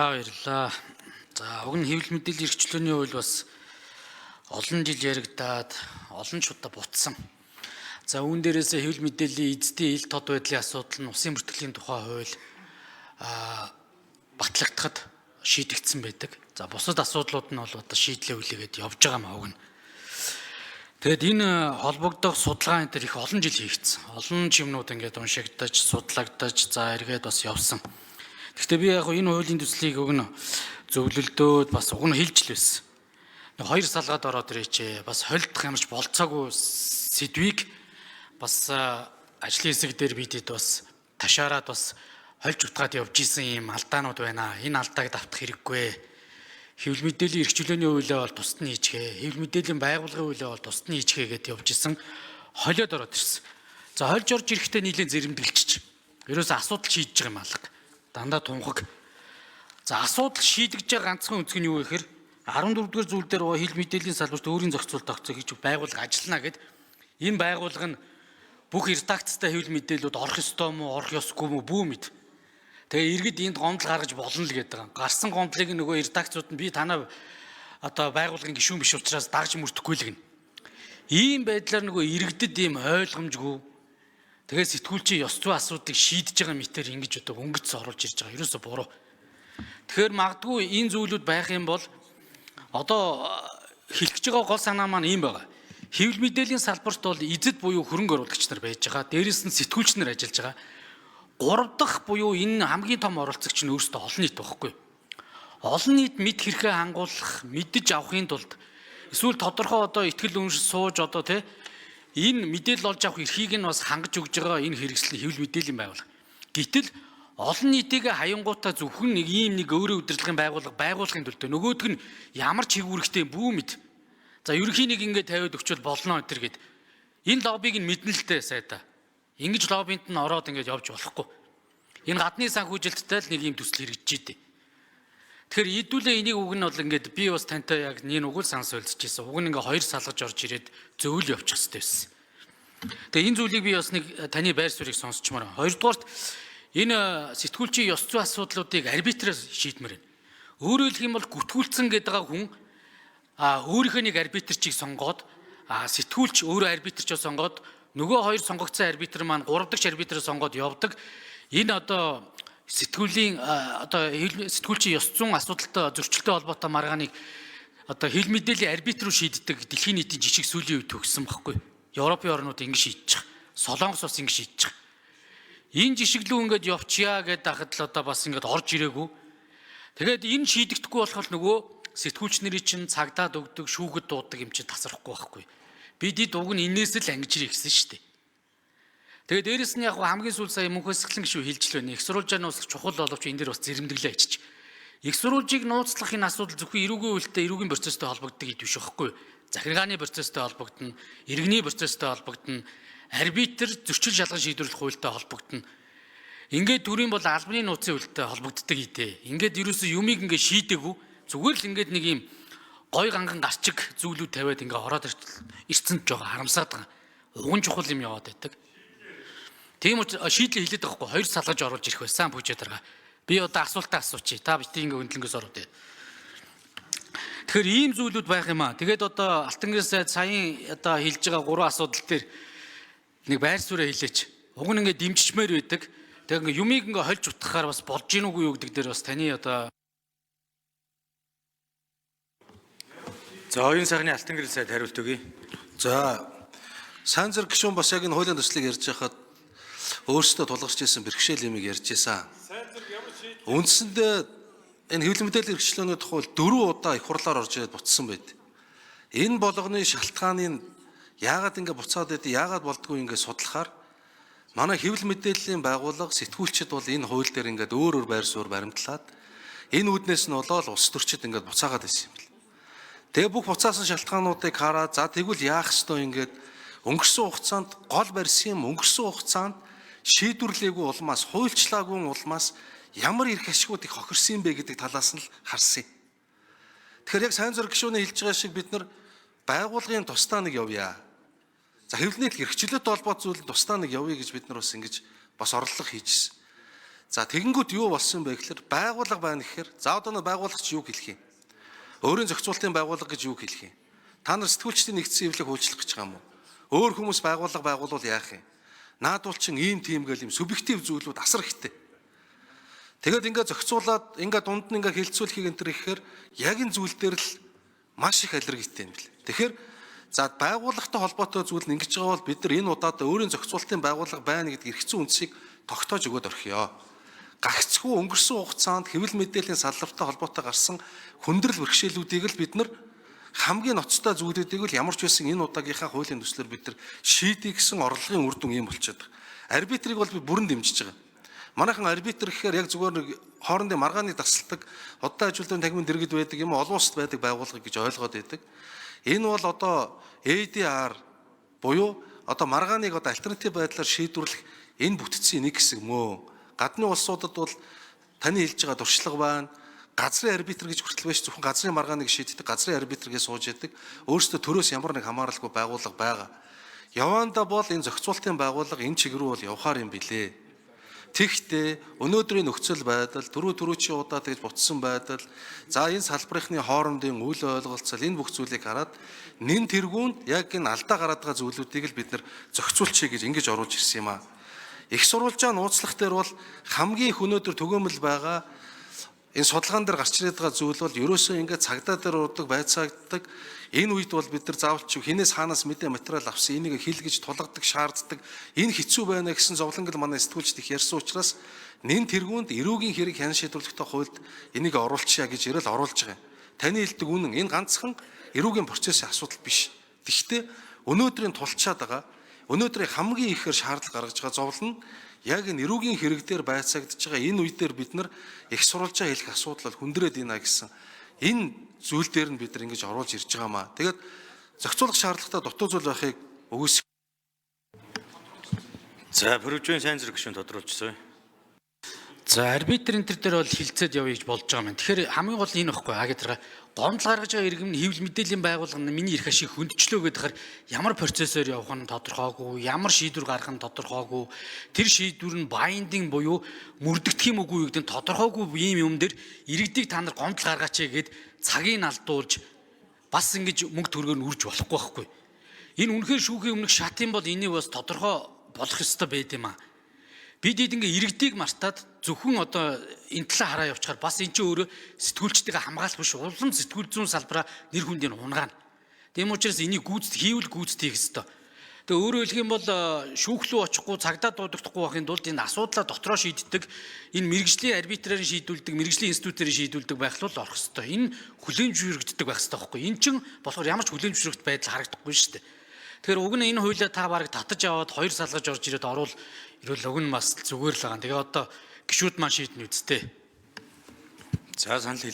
Баярлалаа. За, уг нь хэвлэл мэдээллийн эрх чөлөөний хууль бас олон жил яригдаад, олон ч удаа бутсан. За, үүн дээрээс хэвлэл мэдээллийн эзэдийн ил тод байдлын асуудал нь усын бүртгэлийн тухай хууль батлагдахад шийдэгдсэн байдаг. За, бусад асуудлууд нь бол одоо шийдлээ хүлээгээд явж байгаа маа уг нь. Тэгээд энэ холбогдох судалгаа энэ төр их олон жил хийгдсэн. Олон чимнүүд ингээд уншигдаж, судлагдаж, за эргээд бас явсан. Гэхдээ би яг энэ хуулийн төслийг уг нь зөвлөлдөөд бас уг нь хэлж л байсан. Хоёр салгаад ороод ирээч. Бас холилдох ямарч болцоогүй сэдвийг бас ажлын хэсэг дээр бидэд бас ташаарад бас хольж утгаад явж исэн юм алдаанууд байна. Энэ алдааг давтах хэрэггүй. Хэвлэл мэдээллийн эрх чөлөөний хуулиа бол тусад нь хийчихээ. Хэвлэл мэдээллийн байгууллагын хуулиа бол тусад нь хийчихээ гэдээ явж исэн. Холиод ороод ирсэн. За, хольж орж ирэхдээ нийлэн зэрэмдэглэж. Ерөөсө асуудал шийдэж байгаа юм алга. Дандаа тунхаг. За, асуудал шийдэгж байгаа ганцхан өнцөг нь юу гэхээр 14 дугаар зүйл дээр хэвлэл мэдээллийн салбарт өөрийн зохицуулалт тогтцоо хийж байгууллага ажиллана гэд энэ байгууллага нь бүх редакцтай хэвлэл мэдээлэлүүд орох ёстой мó, орох ёсгүй мó бүү мэд. Тэгээ иргэд энд гомдол гаргаж болно л гэдэг байгаа. Гарсан гомдлыг нөгөө редакцууд нь би танаа одоо байгууллагын гишүүн биш учраас дагж мөрдөхгүй л гэнэ. Ийм байдлаар нөгөө иргэдэд ийм ойлгомжгүй. Тэгээ сэтгүүлчийн ёс зүйн асуудлыг шийдэж байгаа мэтэр ингэж одоо өнгөц оруулж ирж байгаа. Ерөөсө буруу. Тэгэхээр магадгүй энэ зүйлүүд байх юм бол одоо хэлэх гэж байгаа гол санаа маань ийм байгаа. Хэвлэл мэдээллийн салбарт бол эзэд буюу хөрөнгө оруулагч нар байж байгаа. Дээрээс нь сэтгүүлч нар ажиллаж байгаа. Гурав дахь буюу энэ хамгийн том оролцогч нь өөрсдөө олон нийт байхгүй. Олон нийт мэд хэрхээ хангуулах, мэдэж авахын тулд эсвэл тодорхой одоо итгэл үнэмшил сууж одоо тий энэ мэдээлэл олж авах эрхийг нь бас хангаж өгж байгаа энэ хэрэгсэл нь хэвлэл мэдээллийн байгууллага. Гэтэл олон нийтийг хаянгуудаа зөвхөн нэг ийм нэг өөрийн удирдлагын байгууллага байгуулахын төлөө нөгөөдг нь ямар ч хэв үүрэгтэй бүү мэд. За, ерөнхий нэг ингээд тавиад өгчвөл болно энэ төр гэд. Энэ лоббиг нь мэднэ л дээ сайда. Ингэж лоббинд нь ороод ингээд явж болохгүй. Энэ гадны санхүүжилттэй л нэг ийм төсөл хэрэгжиж идэв. Тэгэхээр ийдүүлээ энийг уг нь бол ингээд би бас тантай яг нэг үг л санал солилцож ирсэн. Уг нь ингээд хоёр салгаж орж ирээд зөвл явчих хэрэгтэй байсан. Тэгээ энэ зүйлийг би бас нэг таны байр суурийг сонсчмоор. Хоёрдугаарт энэ сэтгүүлчийн ёс зүйн асуудлуудыг арбитрээс шийдмээр байна. Өөрөөр хэлэх юм бол гүтгүүлсэн гэдэг байгаа хүн өөрийнхөө нэг арбитрчийг сонгоод сэтгүүлч өөрөө арбитрчоо сонгоод нөгөө хоёр сонгогдсон арбитр маань гурав дахь арбитрээ сонгоод явдаг. Энэ одоо сэтгүүлийн одоо сэтгүүлчийн ёс зүйн асуудалтай зөрчилтэй холбоотой маргааныг одоо хэвлэл мэдээллийн арбитр руу шийддэг дэлхийн нийтийн жишг сүүлийн үед төгссөн байхгүй. Европын орнууд ингэ шийдэж байгаа. Солонгос бас ингэ шийдэж байгаа. Энэ жишг лүү ингээд явчъя гэдээ ахад л одоо бас ингээд орж ирээгүй. Тэгээд энэ шийдэгдэхгүй болохоор нөгөө сэтгүүлч нарын чинь цагдаад өгдөг, шүүгэд дуудаг юм чинь тасрахгүй байхгүй. Бид уг нь энээс л ангижрээ гэсэн шүү дээ. Тэгээ дээрэс нь яг хамгийн сүүл сая мөнхөсглэн гişүү хэлж л байна. Их сурвалжаа нууцлах чухал боловч энэ дэр бас зэрэмдэглээ ичиж. Их сурвалжийг нууцлах энэ асуудал зөвхөн эрүүгийн хуультай, эрүүгийн процесстой холбогддог гэдэг биш байхгүй. Захиргааны процесстой холбогдно, иргэний процесстой холбогдно, арбитр зөрчил шалган шийдвэрлэх хуультай холбогдно. Ингээд төрийн бол албаны нууцын хуультай холбогддог идэ. Ингээд ерөөсөө юмыг ингээд шийдээгүй зүгээр л ингээд нэг юм гой ганган гарчиг зүйлүүд тавиад ингээд ороод ирсэн ч жоо харамсаад байгаа. Уган чухал юм яваад байдаг. Тийм учраас шийдлээ хэлээд байгаа хгүй хоёр салгаж оруулж ирэх байсан пүүжээ дарга. Би одоо асуултаа асуучих. Та бити ингээ хөндлөнгөөс оров дээ. Тэгэхээр ийм зүйлүүд байх юм аа. Тэгээд одоо Алтан гэрэл сайд саяын одоо хэлж байгаа гурван асуудал дээр нэг байр сууриа хэлээч. Уг нь ингээ дэмжичмээр байдаг. Тэгээ ингээ юмыг ингээ хольж утгахаар бас болж гин үгүй юу гэдэг дээр бас таны одоо За, оюун сайхны Алтан гэрэл сайд хариулт өгье. За, сайн зэрэг гишүүн бас яг энэ хуулийн төслийг ярьж байхад өөрсдөө тулгарч ирсэн бэрхшээл юмыг ярьж байсан. Үндсэндээ энэ хэвлэл мэдээллийн эрхчлөөний тухай 4 удаа их хурлаар орж ирээд буцсан байд. Энэ болгоны шалтгааныг яагаад ингэ буцаад байд, яагаад болдгоо ингэ судлахаар манай хэвлэл мэдээллийн байгууллага сэтгүүлчид бол энэ хууль дээр ингээд өөр өөр байр суурь баримтлаад энэ үүднээс нь болоод улс төрчид ингээд буцаагаад байсан юм бэл. Тэгээ бүх буцаасан шалтгаануудыг хараад за тэгвэл яах ёстой ингээд өнгөрсөн хугацаанд гол барьсан юм өнгөрсөн хугацаанд шийдвэрлээгүй улмаас хуульчлаагүй улмаас ямар эрх ашигуд их хохирсон юм бэ гэдэг талаас нь л харсан юм. Тэгэхээр яг сайн зэрэг гишүүний хэлж байгаа шиг бид нар байгууллагын тусдаа нэг явъя. За, хэвлэл нийтлэг эрхчлөлтөй холбоотой зүйл тусдаа нэг явъя гэж бид нар бас ингэж бас орлого хийжсэн. За тэгэнгүүт юу болсон бэ гэхээр байгууллага байна гэхээр за одоо нэг байгууллага чи юу хэлэх юм? Өөрийн зохицуултын байгууллага гэж юу хэлэх юм? Та нар сэтгүүлчдийн нэгдсэн эвлэг хуучлах гэж байгаа юм уу? Өөр хүмүүс байгууллага байгуулвал яах юм? Наадвал чин ийм тийм гэл юм субъектив зүйлүүд асар ихтэй. Тэгээд ингээ зохицуулаад ингээ дунд нь ингээ хилцүүлэхийг энэ төр ихээр яг энэ зүйл дээр л маш их аллергитэй юм бэл. Тэгэхээр за байгууллагатай холбоотой зүйл нь ингэж байгаа бол бид нар энэ удаад өөрийн зохицуултын байгууллага байна гэдэг эргэцэн үндсийг тогтоож өгөөд орхиё. Гагцхүү өнгөрсөн хугацаанд хэвлэл мэдээллийн салбартай холбоотой гарсан хүндрэл бэрхшээлүүдийг л бид нар хамгийн ноцтой зүйлүүдийг л ямар ч байсан энэ удаагийнхаа хуулийн төслөөр бид нар шийдэх гэсэн орлогын үр дүн юм болчиход байгаа. Арбитрийг бол би бүрэн дэмжиж байгаа. Манайхан арбитр гэхээр яг зүгээр нэг хоорондын маргааны дасалдаг, одоо ажилтны танхимын дэргэд байдаг юм олон улсад байдаг байгууллага гэж ойлгоод байдаг. Энэ бол одоо ADR буюу одоо маргааныг одоо альтернатив байдлаар шийдвэрлэх энэ бүтцийн нэг хэсэг мөө. Гадны улсуудад бол таны хэлж байгаа туршлага байна. Газрын арбитр гэж хүртэл байж зөвхөн газрын маргааныг шийддэг, газрын арбитр гэж сууж яадаг. Өөрөөсөө төрөөс ямар нэг хамааралгүй байгууллага байгаа. Яванда бол энэ зохицуултын байгууллага энэ чиг рүү бол явхаар юм билээ. Тэгэхдээ өнөөдрийн нөхцөл байдал түрүүчийн удаа тэгж бутсан байдал за энэ салбарынхны хоорондын үл ойлголцол энэ бүх зүйлийг хараад нэн тэргуунд яг энэ алдаа гараад байгаа зүйлүүдийг л бид нар зохицуулчихъя гэж ингэж оруулж ирсэн юм аа. Их сурвалжаа нууцлах дээр бол хамгийн их өнөөдөр түгээмэл байгаа энэ судалгаан дээр гарч ирээд байгаа зүйл бол ерөөсөө ингээд цагдаа дээр урддаг байцаагддаг. Энэ үед бол бид нар заавал ч хинээс хаанаас мэдээ материал авсан энийг хэл гэж тулгадаг, шаарддаг. Энэ хэцүү байна гэсэн зовлонг л манай сэтгүүлчд их ярьсан учраас нэн тэргуунд эрүүгийн хэрэг хян шийдвэрлэхтэй хуульд энийг оруулчихъя гэж ирэл оруулж байгаа юм. Таны хэлдэг үнэн энэ ганцхан эрүүгийн процессын асуудал биш. Тэгэхдээ өнөөдрийн тулчаад байгаа өнөөдрийн хамгийн ихээр шаардлага гаргаж байгаа зовлон нь яг энэ эрүүгийн хэрэг дээр байцаагдж байгаа энэ үе дээр бид нар их сурвалжаа хэлэх асуудал бол хүндрээд байна гэсэн энэ зүйл дээр нь бид нар ингэж оруулж ирж байгаа маа. Тэгээд зохицуулах шаардлагатай дутуу зүйл байхыг үгүйсэх. За Пүрэвжийн сайн зэрэг гишүүн тодруулчихсан. За арбитр энэ төр дээр бол хилцээд явъя гэж болж байгаа юм. Тэгэхээр хамгийн гол нь энэ баггүй. Агитра гомдол гаргаж байгаа иргэм нь хэвлэл мэдээллийн байгууллага нь миний эрх ашиг хөндлөө гэдэг хэр ямар процессор явах нь тодорхойгүй, ямар шийдвэр гаргах нь тодорхойгүй. Тэр шийдвэр нь binding буюу мөрдөгдөх юм үгүй юу гэдэг нь тодорхойгүй ийм юм дээр иргэдийг та нар гомдол гаргаач гээд цагийг алдуулж бас ингэж мөнгө төгрөгөөр нь үрж болохгүй байхгүй. Энэ үнэхээр шүүхийн өмнөх шат юм бол энийг бас тодорхой болох ёстой байд юм аа. Бид ингээ иргэдийг мартаад зөвхөн одоо энэ талаа хараа явчихаар бас эн чинь өөрөө сэтгүүлчдээ хамгаалах биш улам сэтгүүл зүйн салбараа нэр хүндийг унгаана. Тийм учраас энийг гүйцэд хийвэл гүйцэтгэх ёстой. Тэгээ өөрөөр хэлэх юм бол шүүх рүү очихгүй цагдаа дуудагдахгүй байхын тулд энэ асуудлаа дотроо шийддэг энэ мэргэжлийн арбитраар шийдүүлдэг, мэргэжлийн институтээр шийдүүлдэг байх л орох ёстой. Энэ хүлээн зөвшөөрөгддөг байх ёстой байхгүй. Энэ чинь болохоор ямар ч хүлээн зөвшөөрөгд байдал харагдахгүй шүү дээ. Тэгэхээр уг нь энэ хуулиа та бараг татаж аваад хоёр салгаж орж ирээд оруул ирвэл уг нь бас зүгээр л байгаа. Тэгээ одоо гişүүд маань шийднэ үсттэй. За санал хэллээ.